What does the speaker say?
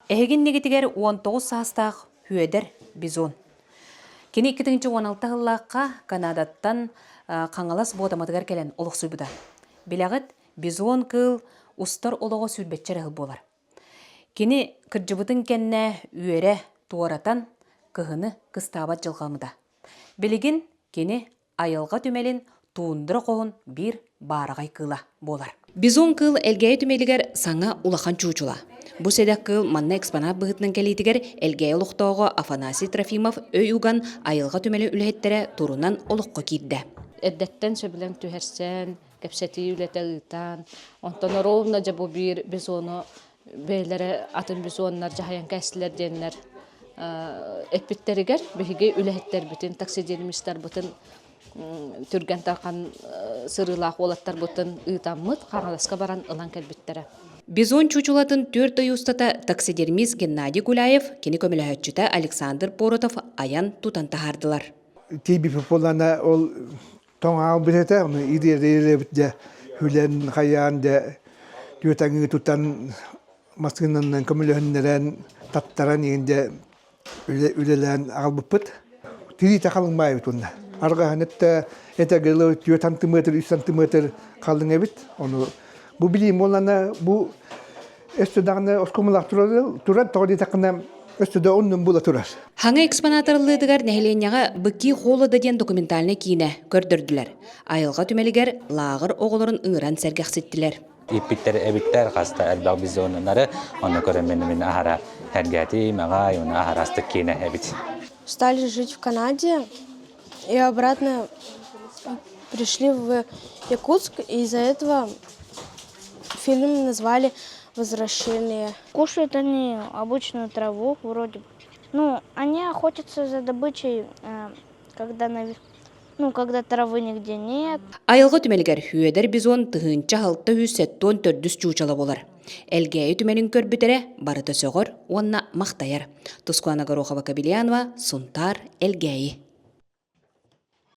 Эһиги иннигитигэр 19 саастаах Хүөдэр Бизон. Кини 2016 сыллаахха Канадаттан Хаҥалас Буотаматыгар кэлэн олохсуйбута. Билэҕит, бизон кыыл устар олоҕо сүүрбэччэ эрэ сыл буолар. Кини кырдьыбытын кэннэ үөрэ туоратан кыһыны кыстаабат дьылҕаммыта. Билигин кини айылҕа түмэлин туундра хоһун биир баараҕай кыыла буолар. Бизон кыыл Элгээйи түмэлигэр саҥа улахан чуучула. Бу сэдэх кыыл манна экспонат быһыытынан кэлиитигэр Элгээйи олохтооҕо Афанасий Трофимов өй уган айылҕа түмэлин үлэһиттэрэ турунан олоххо киирдэ. Эрдэттэн сөбүлэҥ түһэрсэн, кэпсэтии үлэтэ ыытан, онтон ровно дьэ бу биир бизону бэйэлэрэ атын бизоннар дьаһайан кээстилэр диэннэр эппиттэригэр биһиги үлэһиттэрбитин, таксидермистарбытын түргэн тархан сырыылаах уолаттарбытын ыытаммыт Хаҥаласка баран ылан кэлбиттэрэ. Бизон чуучулатын түөрт ый устата таксидермист Геннадий Гуляев, кини көмөлөһөөччүтэ Александр Поротов айан тутан таһаардылар. Тиийбиппит буоллаҕына ол тоҥ аалбыт этэ, ону ириэрэ-ириэрэбит дьэ хүлэн хайаан дьэ түөрт аҥыы тутан массыынанан көмөлөһүннэрэн таттаран иһин дьэ үлэлээн аҕалбыппыт. Тириитэ халыҥ баайбыт уонна. Арҕаһын этэ этэгилы 4 сантиметр, 3 сантиметр халыҥ эбит. Ону бу билиим буоллана бу өссө даҕаны оскуомалаах турар тоҕо диэтэххинэ өссө да оннун була турар. Хаҥа экспонат арыллыытыгар нэһилиэнньэҕэ «Быки холода» диэн документальнай киинэ көрдөрдүлэр. Айылҕа түмэлигэр лааҕыр оҕолорун ыҥыран сэргэхситтилэр. Ииппиттэр эбиттэр хаста элбэх бизоннары онно көрөн мин аһара сэргээтим аҕай уонна аһарастык киинэ эбит. Стали жить в Канаде и обратно пришли в Якутск, и из-за этого фильм назвали «Возвращение». Кушают они обычную траву вроде бы. Ну, они охотятся за добычей, когда, ну, когда травы нигде нет. Айылҕа түмэлигэр Хүөдэр бизон 1674 чуучала буолар. Элгээйи түмэлин көрбүтэрэ барыта сөҕөр уонна махтайар. Тускуана Горохова-Кобельянова, Сунтаар, Элгээйи.